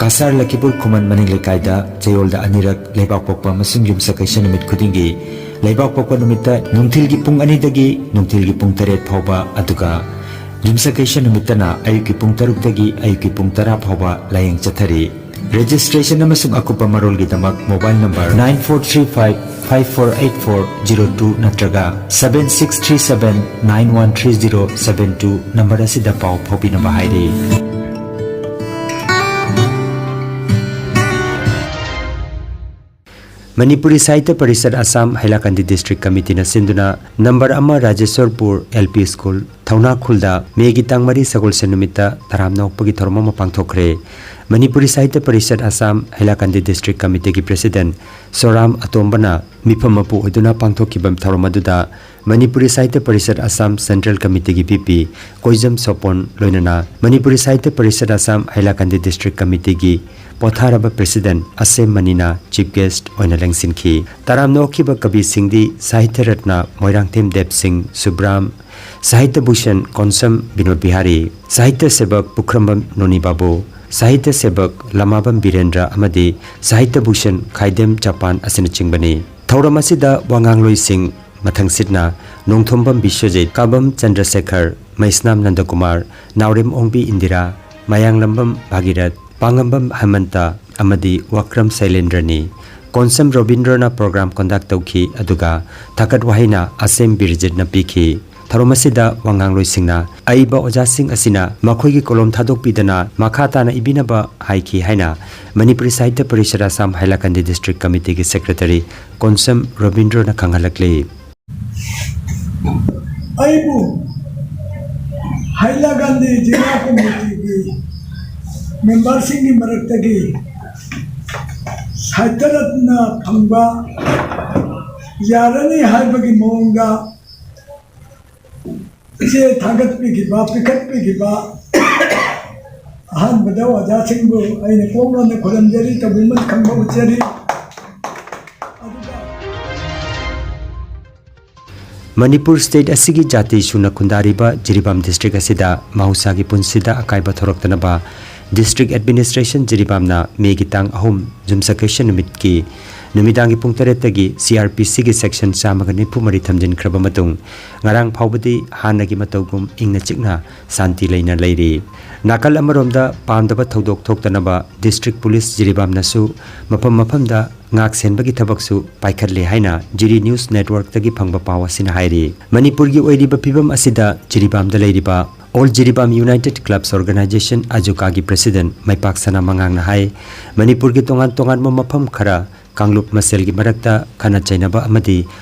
ꯀꯁꯥꯔ ꯂꯈꯤꯄꯨꯔ ꯈꯨꯃꯟ ꯃꯅꯤꯡ ꯂꯩꯀꯥꯏꯗ ꯆꯌꯣꯜꯗ ꯑꯅꯤꯔꯛ ꯂꯩꯕꯥꯛꯄꯣꯛꯄ ꯑꯃꯁꯨꯡ ꯌꯨꯝꯁꯀꯩꯁ ꯅꯨꯃꯤꯠ ꯈꯨꯗꯤꯡꯒꯤ, ꯂꯩꯕꯥꯛꯄꯣꯛꯄ ꯅꯨꯃꯤꯠꯇ ꯅꯨꯡꯊꯤꯜꯒꯤ ꯄꯨꯡ ꯑꯅꯤꯗꯒꯤ ꯅꯨꯡꯊꯤꯜꯒꯤ ꯄꯨꯡ ꯇꯔꯦꯠ ꯐꯥꯎꯕ, ꯑꯗꯨꯒ ꯌꯨꯝꯁꯀꯩꯁ ꯅꯨꯃꯤꯠꯇꯅ ꯑꯌꯨꯛꯀꯤ ꯄꯨꯡ ꯇꯔꯨꯛꯇꯒꯤ ꯑꯌꯨꯛꯀꯤ ꯄꯨꯡ ꯇꯔꯥ ꯐꯥꯎꯕ ꯂꯥꯌꯦꯡ ꯆꯠꯊꯔꯤ꯫ Registration ꯑꯃꯁꯨꯡ ꯑꯀꯨꯞꯄ ꯃꯔꯣꯜꯒꯤꯗꯃꯛ mobile number nine four three five five four eight four zero two ꯅꯠꯇ꯭ꯔꯒ seven six three seven nine one three zero seven two number ꯑꯁꯤꯗ ꯄꯥꯎ ꯐꯥꯎꯕꯤꯅꯕ ꯍꯥꯏꯔꯤ꯫ ꯃꯅꯤꯄꯨꯔꯤ ꯁꯥꯍꯤꯇ꯭ꯌ ꯄꯔꯤꯁꯠ ꯑꯁꯥꯝ ꯍꯩꯂꯥꯀꯟꯗꯤ ꯗꯤꯁꯇ꯭ꯔꯤꯛ ꯀꯃꯤꯇꯤꯅ ꯁꯤꯟꯗꯨꯅ ꯅꯝꯕꯔ ꯑꯃ ꯔꯥꯖꯦꯁ꯭ꯋꯔꯄꯨꯔ ꯑꯦꯜ ꯄꯤ ꯁ꯭ꯀꯨꯜ, ꯊꯧꯅꯥꯈꯨꯜꯗ ꯃꯦꯒꯤ ꯇꯥꯡ ꯃꯔꯤ ꯁꯒꯣꯜꯁꯦꯟ ꯅꯨꯃꯤꯠꯇ ꯇꯔꯥꯝꯅ ꯑꯣꯛꯄꯒꯤ ꯊꯧꯔꯝ ꯑꯃ ꯄꯥꯡꯊꯣꯛꯈ꯭ꯔꯦ꯫ ꯃꯅꯤꯄꯨꯔꯤ ꯁꯥꯍꯤꯇ꯭ꯌ ꯄꯔꯤꯁꯠ ꯑꯁꯥꯝ ꯍꯩꯂꯥꯀꯟꯗꯤ ꯗꯤꯁꯇ꯭ꯔꯤꯛ ꯀꯃꯤꯇꯤꯒꯤ ꯄ꯭ꯔꯦꯁꯤꯗꯦꯟꯠ ꯁꯣꯔꯥꯝ ꯑꯇꯣꯝꯕꯅ ꯃꯤꯐꯝ ꯃꯄꯨ ꯑꯣꯏꯗꯨꯅ ꯄꯥꯡꯊꯣꯛꯈꯤꯕ ꯊꯧꯔꯝ ꯑꯗꯨꯗ ꯃꯅꯤꯄꯨꯔꯤ ꯁꯥꯍꯤꯇ꯭ꯌ ꯄꯔꯤꯁꯠ ꯑꯁꯥꯝ ꯁꯦꯟꯇ꯭ꯔꯦꯜ ꯀꯃꯤꯇꯤꯒꯤ ꯚꯤ ꯄꯤ ꯀꯣꯏꯖꯝ ꯁꯣꯄꯣꯟ, ꯂꯣꯏꯅꯅ ꯃꯅꯤꯄꯨꯔꯤ ꯁꯥꯍꯤꯇ꯭ꯌ ꯄꯔꯤꯁꯠ ꯑꯁꯥꯝ ꯍꯩꯂꯥꯀꯟꯗꯤ ꯗꯤꯁꯇ꯭ꯔꯤꯛ ꯀꯃꯤꯇꯤꯒꯤ ꯄꯣꯊꯥꯔꯕ ꯄ꯭ꯔꯦꯁꯤꯗꯦꯟꯠ ꯑꯁꯦꯝ ꯃꯅꯤꯅ ꯆꯤꯐ ꯒꯦꯁ꯭ꯠ ꯑꯣꯏꯅ ꯂꯦꯡꯁꯤꯟꯈꯤ꯫ ꯇꯔꯥꯝꯅ ꯑꯣꯛꯈꯤꯕ ꯀꯕꯤꯁꯤꯡꯗꯤ ꯁꯥꯍꯤꯇ꯭ꯌ ꯔꯠꯅ ꯃꯣꯏꯔꯥꯡꯊꯦꯝ ꯗꯦꯕ ꯁꯤꯡ ꯁꯨꯕ꯭ꯔꯥꯝ, ꯁꯥꯍꯤꯇ꯭ꯌ ꯚꯨꯁꯟ ꯀꯣꯟꯁꯝ ꯕꯤꯅꯣꯗ ꯕꯤꯍꯥꯔꯤ, ꯁꯥꯍꯤꯇ꯭ꯌ ꯁꯦꯕꯛ ꯄꯨꯈ꯭ꯔꯝꯕꯝ ꯅꯣꯅꯤ ꯕꯥꯕꯨ, ꯁꯥꯍꯤꯇ꯭ꯌ ꯁꯦꯕꯛ ꯂꯃꯥꯕꯝ ꯕꯤꯔꯦꯟꯗ꯭ꯔ ꯑꯃꯗꯤ ꯁꯥꯍꯤꯇ꯭ꯌ ꯚꯨꯁꯟ ꯈꯥꯏꯗꯦꯝ ꯆꯄꯥꯟ ꯑꯁꯤꯅꯆꯤꯡꯕꯅꯤ꯫ ꯊꯧꯔꯝ ꯑꯁꯤꯗ ꯋꯥꯉꯥꯡꯂꯣꯏꯁꯤꯡ ꯃꯊꯪꯁꯤꯠꯅ ꯅꯣꯡꯊꯣꯝꯕꯝ ꯕꯤꯁ꯭ꯋꯖꯤꯠ, ꯀꯥꯕꯝ ꯆꯟꯗ꯭ꯔꯁꯦꯈꯔ, ꯃꯩꯁꯅꯥꯝ ꯅꯟꯗꯀꯨꯃꯥꯔ, ꯅꯥꯎꯔꯦꯝ ꯑꯣꯡꯕꯤ ꯏꯟꯗꯤꯔꯥ, ꯃꯌꯥꯡꯂꯝꯕꯝ ꯚꯥꯒꯤꯔꯊ, ꯄꯥꯉꯝꯕꯝ ꯍꯦꯃꯟꯇ ꯑꯃꯗꯤ ꯋꯥꯀ꯭ꯔꯝ ꯁꯩꯂꯦꯟꯗ꯭ꯔꯅꯤ꯫ ꯀꯣꯟꯁꯝ ꯔꯣꯕꯤꯟꯗ꯭ꯔꯅ ꯄ꯭ꯔꯣꯒ꯭ꯔꯥꯝ ꯀꯟꯗꯛ ꯇꯧꯈꯤ, ꯑꯗꯨꯒ ꯊꯥꯒꯠ ꯋꯥꯍꯩꯅ ꯑꯁꯦꯝ ꯕꯤꯔꯖꯤꯠꯅ ꯄꯤꯈꯤ꯫ ꯊꯧꯔꯝ ꯑꯁꯤꯗ ꯋꯥꯉꯥꯡꯂꯣꯏꯁꯤꯡꯅ ꯑꯏꯕ ꯑꯣꯖꯥꯁꯤꯡ ꯑꯁꯤꯅ ꯃꯈꯣꯏꯒꯤ ꯀꯣꯂꯣꯝ ꯊꯥꯗꯣꯛꯄꯤꯗꯅ ꯃꯈꯥ ꯇꯥꯅ ꯏꯕꯤꯅꯕ ꯍꯥꯏꯈꯤ ꯍꯥꯏꯅ ꯃꯅꯤꯄꯨꯔꯤ ꯁꯥꯍꯤꯇ꯭ꯌ ꯄꯔꯤꯁꯠ ꯑꯁꯥꯝ ꯍꯥꯏꯂꯥꯀꯟꯗꯤ ꯗꯤꯁꯇ꯭ꯔꯤꯛ ꯀꯃꯤꯇꯤꯒꯤ ꯁꯦꯀ꯭ꯔꯦꯇꯔꯤ ꯀꯣꯟꯁꯝ ꯔꯣꯕꯤꯟꯗ꯭ꯔꯅ ꯈꯪꯍꯜꯂꯛꯂꯤ꯫ ꯑꯩꯕꯨ ꯍꯥꯏꯂꯥꯀꯟꯗꯤ ꯖꯤꯂꯥ ꯀꯃꯤꯇꯤꯒꯤ ꯃꯦꯝꯕꯔꯁꯤꯡꯒꯤ ꯃꯔꯛꯇꯒꯤ ꯁꯥꯍꯤꯇ꯭ꯌ ꯔꯠꯅ ꯐꯪꯕ ꯌꯥꯔꯅꯤ ꯍꯥꯏꯕꯒꯤ ꯃꯑꯣꯡꯗ ꯏꯆꯦ ꯊꯥꯒꯠꯄꯤꯈꯤꯕ, ꯄꯤꯈꯠꯄꯤꯈꯤꯕ ꯑꯍꯥꯟꯕꯗ ꯑꯣꯖꯥꯁꯤꯡꯕꯨ ꯑꯩꯅ ꯀꯣꯡꯂꯣꯟꯗ ꯈꯨꯔꯨꯝꯖꯔꯤ, ꯇꯧꯕꯤꯃꯜ ꯈꯪꯕ ꯎꯠꯆꯔꯤ꯫ ꯑꯗꯨꯒ ꯃꯅꯤꯄꯨꯔ ꯁ꯭ꯇꯦꯠ ꯑꯁꯤꯒꯤ ꯖꯥꯇꯤ ꯁꯨꯅ ꯈꯨꯟꯗꯥꯔꯤꯕ ꯖꯤꯔꯤꯕꯥꯝ ꯗꯤꯁꯇ꯭ꯔꯤꯛ ꯑꯁꯤꯗ ꯃꯍꯧꯁꯥꯒꯤ ꯄꯨꯟꯁꯤꯗ ꯑꯀꯥꯏꯕ ꯊꯣꯔꯛꯇꯅꯕ ꯗꯤꯁꯇ꯭ꯔꯤꯛ ꯑꯦꯗꯃꯤꯅꯤꯁꯇ꯭ꯔꯦꯁꯟ ꯖꯤꯔꯤꯕꯥꯝꯅ ꯃꯦꯒꯤ ꯇꯥꯡ ꯑꯍꯨꯝ ꯌꯨꯝꯁꯀꯩꯁ ꯅꯨꯃꯤꯠꯀꯤ ꯅꯨꯃꯤꯗꯥꯡꯒꯤ ꯄꯨꯡ ꯇꯔꯦꯠꯇꯒꯤ ꯁꯤ ꯑꯥꯔ ꯄꯤ ꯁꯤꯒꯤ ꯁꯦꯛꯁꯟ ꯆꯥꯝꯃꯒ ꯅꯤꯐꯨ ꯃꯔꯤ ꯊꯝꯖꯤꯟꯈ꯭ꯔꯕ ꯃꯇꯨꯡ ꯉꯔꯥꯡ ꯐꯥꯎꯕꯗꯤ ꯍꯥꯟꯅꯒꯤ ꯃꯇꯧꯒꯨꯝ ꯏꯪꯅ ꯆꯤꯛꯅ ꯁꯥꯟꯇꯤ ꯂꯩꯅ ꯂꯩꯔꯤ꯫ ꯅꯥꯀꯜ ꯑꯃꯔꯣꯝꯗ ꯄꯥꯝꯗꯕ ꯊꯧꯗꯣꯛ ꯊꯣꯛꯇꯅꯕ ꯗꯤꯁꯇ꯭ꯔꯤꯛ ꯄꯨꯂꯤꯁ ꯖꯤꯔꯤꯕꯥꯝꯅꯁꯨ ꯃꯐꯝ ꯃꯐꯝꯗ ꯉꯥꯛ ꯁꯦꯟꯕꯒꯤ ꯊꯕꯛꯁꯨ ꯄꯥꯏꯈꯠꯂꯦ ꯍꯥꯏꯅ ꯖꯤꯔꯤ ꯅ꯭ꯌꯨꯁ ꯅꯦꯠꯋꯔꯛꯇꯒꯤ ꯐꯪꯕ ꯄꯥꯎ ꯑꯁꯤꯅ ꯍꯥꯏꯔꯤ꯫ ꯃꯅꯤꯄꯨꯔꯒꯤ ꯑꯣꯏꯔꯤꯕ ꯐꯤꯕꯝ ꯑꯁꯤꯗ ꯖꯤꯔꯤꯕꯥꯝꯗ ꯂꯩꯔꯤꯕ all Jiribam united clubs organization, ꯑꯖꯨꯀꯥꯒꯤ ꯄ꯭ꯔꯦꯁꯤꯗꯦꯟꯠ ꯃꯩꯄꯥꯛ ꯁꯅꯥ ꯃꯉꯥꯡꯅ ꯍꯥꯏ, ꯃꯅꯤꯄꯨꯔꯒꯤ ꯇꯣꯉꯥꯟ ꯇꯣꯉꯥꯟꯕ ꯃꯐꯝ ꯈꯔ ꯀꯥꯡꯂꯨꯞ ꯃꯁꯦꯜꯒꯤ ꯃꯔꯛꯇ ꯈꯠꯅ ꯆꯩꯅꯕ ꯑꯃꯗꯤ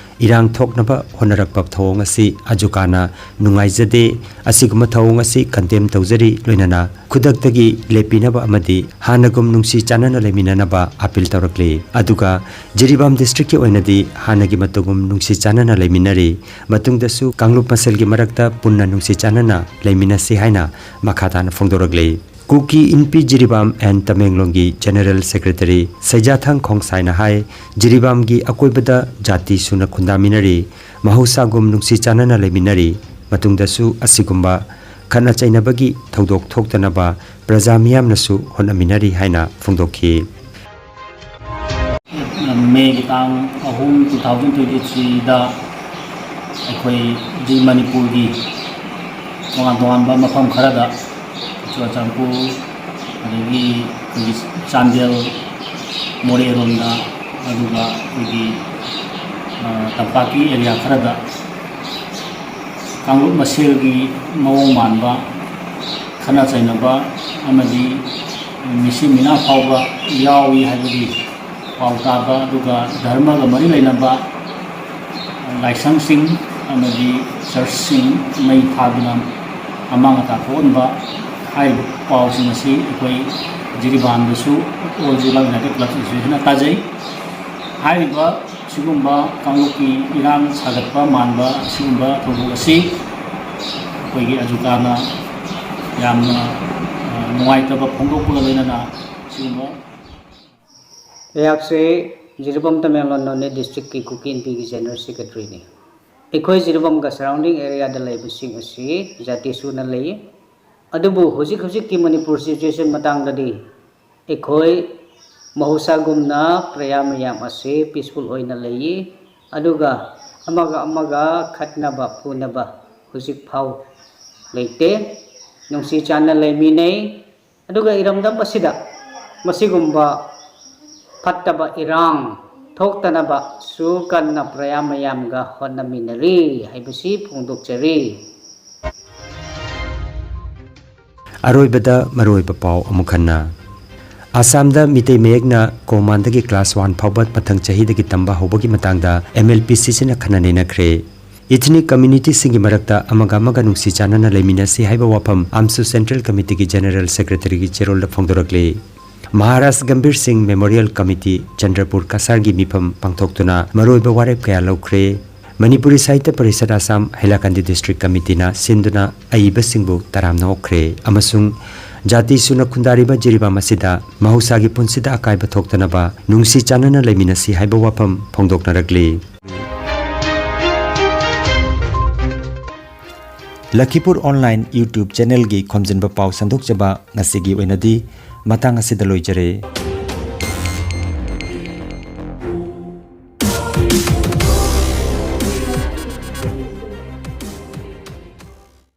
ꯏꯔꯥꯡ ꯊꯣꯛꯅꯕ ꯍꯣꯠꯅꯔꯛꯄ ꯊꯧꯑꯣꯡ ꯑꯁꯤ ꯑꯖꯨꯀꯥꯅ ꯅꯨꯡꯉꯥꯏꯖꯗꯦ꯫ ꯑꯁꯤꯒꯨꯝꯕ ꯊꯧꯑꯣꯡ ꯑꯁꯤ ꯀꯟꯗꯦꯝ ꯇꯧꯖꯔꯤ, ꯂꯣꯏꯅꯅ ꯈꯨꯗꯛꯇꯒꯤ ꯂꯦꯞꯄꯤꯅꯕ ꯑꯃꯗꯤ ꯍꯥꯟꯅꯒꯨꯝ ꯅꯨꯡꯁꯤ ꯆꯥꯟꯅꯅ ꯂꯩꯃꯤꯟꯅꯅꯕ ꯑꯄꯤꯜ ꯇꯧꯔꯛꯂꯤ꯫ ꯑꯗꯨꯒ ꯖꯤꯔꯤꯕꯥꯝ ꯗꯤꯁꯇ꯭ꯔꯤꯛꯀꯤ ꯑꯣꯏꯅꯗꯤ ꯍꯥꯟꯅꯒꯤ ꯃꯇꯧꯒꯨꯝ ꯅꯨꯡꯁꯤ ꯆꯥꯟꯅꯅ ꯂꯩꯃꯤꯟꯅꯔꯤ꯫ ꯃꯇꯨꯡꯗꯁꯨ ꯀꯥꯡꯂꯨꯞ ꯃꯁꯦꯜꯒꯤ ꯃꯔꯛꯇ ꯄꯨꯟꯅ ꯅꯨꯡꯁꯤ ꯆꯥꯟꯅꯅ ꯂꯩꯃꯤꯟꯅꯁꯤ ꯍꯥꯏꯅ ꯃꯈꯥ ꯇꯥꯅ ꯐꯣꯡꯗꯣꯔꯛꯂꯤ꯫ ꯀꯨꯀꯤ ꯏꯟꯄꯤ ꯖꯤꯔꯤꯕꯥꯝ ꯑꯦꯟ ꯇꯃꯦꯡꯂꯣꯡꯒꯤ ꯖꯦꯅꯔꯦꯜ ꯁꯦꯀ꯭ꯔꯦꯇꯔꯤ ꯁꯩꯖꯥꯊꯥꯡ ꯈꯣꯡꯁꯥꯏꯅ ꯍꯥꯏ, ꯖꯤꯔꯤꯕꯥꯝꯒꯤ ꯑꯀꯣꯏꯕꯗ ꯖꯥꯇꯤ ꯁꯨꯅ ꯈꯨꯟꯗꯥꯃꯤꯟꯅꯔꯤ, ꯃꯍꯧꯁꯥꯒꯨꯝ ꯅꯨꯡꯁꯤ ꯆꯥꯟꯅꯅ ꯂꯩꯃꯤꯟꯅꯔꯤ꯫ ꯃꯇꯨꯡꯗꯁꯨ ꯑꯁꯤꯒꯨꯝꯕ ꯈꯠꯅ ꯆꯩꯅꯕꯒꯤ ꯊꯧꯗꯣꯛ ꯊꯣꯛꯇꯅꯕ ꯄ꯭ꯔꯖꯥ ꯃꯤꯌꯥꯝꯅꯁꯨ ꯍꯣꯠꯅꯃꯤꯟꯅꯔꯤ ꯍꯥꯏꯅ ꯐꯣꯡꯗꯣꯛꯈꯤ꯫ ꯃꯦꯒꯤ ꯇꯥꯡ ꯑꯍꯨꯝ, two thousand twenty threeꯗ ꯑꯩꯈꯣꯏ ꯖꯤ ꯃꯅꯤꯄꯨꯔꯒꯤ ꯇꯣꯉꯥꯟ ꯇꯣꯉꯥꯟꯕ ꯃꯐꯝ ꯈꯔꯗ, ꯆꯨꯔꯆꯥꯟꯄꯨꯔ, ꯑꯗꯒꯤ ꯑꯩꯈꯣꯏꯒꯤ ꯆꯥꯟꯗꯦꯜ, ꯃꯣꯔꯦꯔꯣꯝꯗ, ꯑꯗꯨꯒ ꯑꯩꯈꯣꯏꯒꯤ, ꯑ, ꯇꯝꯄꯥꯛꯀꯤ ꯑꯦꯔꯤꯌꯥ ꯈꯔꯗ ꯀꯥꯡꯂꯨꯞ ꯃꯁꯦꯜꯒꯤ ꯃꯑꯣꯡ ꯃꯥꯟꯕ ꯈꯠꯅ ꯆꯩꯅꯕ ꯑꯃꯗꯤ ꯃꯤꯁꯤ ꯃꯤꯅꯥ ꯐꯥꯎꯕ ꯌꯥꯎꯏ ꯍꯥꯏꯕꯒꯤ ꯄꯥꯎ ꯇꯥꯕ, ꯑꯗꯨꯒ ꯙꯔꯃꯒ ꯃꯔꯤ ꯂꯩꯅꯕ ꯂꯥꯏꯁꯪꯁꯤꯡ ꯑꯃꯗꯤ ꯆꯔꯆꯁꯤꯡ ꯃꯩ ꯊꯥꯗꯨꯅ ꯑꯃꯥꯡ ꯑꯇꯥ ꯊꯣꯛꯍꯟꯕ, ꯍꯥꯏꯔꯤꯕ ꯄꯥꯎꯁꯤꯡ ꯑꯁꯤ ꯑꯩꯈꯣꯏ ꯖꯤꯔꯤꯕꯥꯝꯗꯁꯨ All Ziribam United Clubs Association ꯇꯥꯖꯩ꯫ ꯍꯥꯏꯔꯤꯕ ꯁꯤꯒꯨꯝꯕ ꯀꯥꯡꯂꯨꯞꯀꯤ ꯏꯔꯥꯡ ꯁꯥꯒꯠꯄ ꯃꯥꯟꯕ ꯑꯁꯤꯒꯨꯝꯕ ꯊꯧꯗꯣꯛ ꯑꯁꯤ ꯑꯩꯈꯣꯏꯒꯤ ꯑꯖꯨꯀꯥꯅ ꯌꯥꯝꯅ, ꯑ, ꯅꯨꯡꯉꯥꯏꯇꯕ ꯐꯣꯡꯗꯣꯛꯄꯒ ꯂꯣꯏꯅꯅ ꯁꯤꯒꯨꯝꯕ ꯑꯩꯍꯥꯛꯁꯦ ꯖꯤꯔꯤꯕꯥꯝ ꯇꯃꯦꯡꯂꯣꯡ ꯅꯣꯅꯦ ꯗꯤꯁꯇ꯭ꯔꯤꯛꯀꯤ ꯀꯨꯀꯤ ꯏꯟꯄꯤꯒꯤ ꯖꯦꯅꯔꯦꯜ ꯁꯦꯀ꯭ꯔꯦꯇꯔꯤꯅꯤ꯫ ꯑꯩꯈꯣꯏ ꯖꯤꯔꯤꯕꯥꯝꯒ ꯁꯔꯥꯎꯟꯗꯤꯡ ꯑꯦꯔꯤꯌꯥꯗ ꯂꯩꯕꯁꯤꯡ ꯑꯁꯤ ꯖꯥꯇꯤ ꯁꯨꯅ ꯂꯩ꯫ ꯑꯗꯨꯕꯨ ꯍꯧꯖꯤꯛ ꯍꯧꯖꯤꯛꯀꯤ ꯃꯅꯤꯄꯨꯔ ꯁꯤꯆꯨꯋꯦꯁꯟ ꯃꯇꯥꯡꯗꯗꯤ ꯑꯩꯈꯣꯏ ꯃꯍꯧꯁꯥꯒꯨꯝꯅ ꯄ꯭ꯔꯖꯥ ꯃꯌꯥꯝ ꯑꯁꯤ ꯄꯤꯁꯐꯨꯜ ꯑꯣꯏꯅ ꯂꯩꯌꯦ꯫ ꯑꯗꯨꯒ ꯑꯃꯒ ꯑꯃꯒ ꯈꯠꯅꯕ ꯐꯨꯅꯕ ꯍꯧꯖꯤꯛ ꯐꯥꯎ ꯂꯩꯇꯦ꯫ ꯅꯨꯡꯁꯤ ꯆꯥꯟꯅ ꯂꯩꯃꯤꯟꯅꯩ꯫ ꯑꯗꯨꯒ ꯏꯔꯝꯗꯝ ꯑꯁꯤꯗ ꯃꯁꯤꯒꯨꯝꯕ ꯐꯠꯇꯕ ꯏꯔꯥꯡ ꯊꯣꯛꯇꯅꯕꯁꯨ ꯀꯟꯅ ꯄ꯭ꯔꯖꯥ ꯃꯌꯥꯝꯒ ꯍꯣꯠꯅꯃꯤꯟꯅꯔꯤ ꯍꯥꯏꯕꯁꯤ ꯐꯣꯡꯗꯣꯛꯆꯔꯤ꯫ ꯑꯔꯣꯏꯕꯗ ꯃꯔꯨꯑꯣꯏꯕ ꯄꯥꯎ ꯑꯃꯨꯛ ꯍꯟꯅ꯫ ꯑꯁꯥꯝꯗ ꯃꯤꯇꯩ ꯃꯌꯦꯛꯅ ꯀꯣꯃꯥꯟꯗꯒꯤ ꯀ꯭ꯂꯥꯁ ꯋꯥꯟ ꯐꯥꯎꯕ ꯃꯊꯪ ꯆꯍꯤꯗꯒꯤ ꯇꯝꯕ ꯍꯧꯕꯒꯤ ꯃꯇꯥꯡꯗ ꯑꯦꯝ ꯑꯦꯜ ꯄꯤ ꯁꯤꯁꯤꯅ ꯈꯟꯅ ꯅꯩꯅꯈ꯭ꯔꯦ꯫ ꯏꯊꯅꯤꯛ ꯀꯝꯃ꯭ꯌꯨꯅꯤꯇꯤꯁꯤꯡꯒꯤ ꯃꯔꯛꯇ ꯑꯃꯒ ꯑꯃꯒ ꯅꯨꯡꯁꯤ ꯆꯥꯟꯅꯅ ꯂꯩꯃꯤꯟꯅꯁꯤ ꯍꯥꯏꯕ ꯋꯥꯐꯝ ꯑꯝꯁꯨ ꯁꯦꯟꯇ꯭ꯔꯦꯜ ꯀꯃꯤꯇꯤꯒꯤ ꯖꯦꯅꯔꯦꯜ ꯁꯦꯀ꯭ꯔꯦꯇꯔꯤꯒꯤ ꯆꯦꯔꯣꯜꯗ ꯐꯣꯡꯗꯣꯔꯛꯂꯤ꯫ ꯃꯍꯥꯔꯥꯖ ꯒꯝꯚꯤꯔ ꯁꯤꯡ ꯃꯦꯃꯣꯔꯤꯌꯦꯜ ꯀꯃꯤꯇꯤ ꯆꯟꯗ꯭ꯔꯄꯨꯔ ꯀꯁꯥꯔꯒꯤ ꯃꯤꯐꯝ ꯄꯥꯡꯊꯣꯛꯇꯨꯅ ꯃꯔꯨꯑꯣꯏꯕ ꯋꯥꯔꯦꯞ ꯀꯌꯥ ꯂꯧꯈ꯭ꯔꯦ꯫ ꯃꯅꯤꯄꯨꯔꯤ ꯁꯥꯍꯤꯇ꯭ꯌ ꯄꯔꯤꯁꯠ ꯑꯁꯥꯝ ꯍꯩꯂꯥꯀꯟꯗꯤ ꯗꯤꯁꯇ꯭ꯔꯤꯛ ꯀꯃꯤꯇꯤꯅ ꯁꯤꯟꯗꯨꯅ ꯑꯏꯕꯁꯤꯡꯕꯨ ꯇꯔꯥꯝꯅ ꯑꯣꯛꯈ꯭ꯔꯦ ꯑꯃꯁꯨꯡ ꯖꯥꯇꯤ ꯁꯨꯅ ꯈꯨꯟꯗꯥꯔꯤꯕ ꯖꯤꯔꯤꯕꯥꯝ ꯑꯁꯤꯗ ꯃꯍꯧꯁꯥꯒꯤ ꯄꯨꯟꯁꯤꯗ ꯑꯀꯥꯏꯕ ꯊꯣꯛꯇꯅꯕ ꯅꯨꯡꯁꯤ ꯆꯥꯟꯅꯅ ꯂꯩꯃꯤꯟꯅꯁꯤ ꯍꯥꯏꯕ ꯋꯥꯐꯝ ꯐꯣꯡꯗꯣꯛꯅꯔꯛꯂꯤ꯫ ꯂꯈꯤꯄꯨꯔ ꯑꯣꯟꯂꯥꯏꯟ YouTube ꯆꯦꯅꯦꯜꯒꯤ ꯈꯣꯝꯖꯤꯟꯕ ꯄꯥꯎ ꯁꯟꯗꯣꯛꯆꯕ ꯉꯁꯤꯒꯤ ꯑꯣꯏꯅꯗꯤ ꯃꯇꯥꯡ ꯑꯁꯤꯗ ꯂꯣꯏꯖꯔꯦ꯫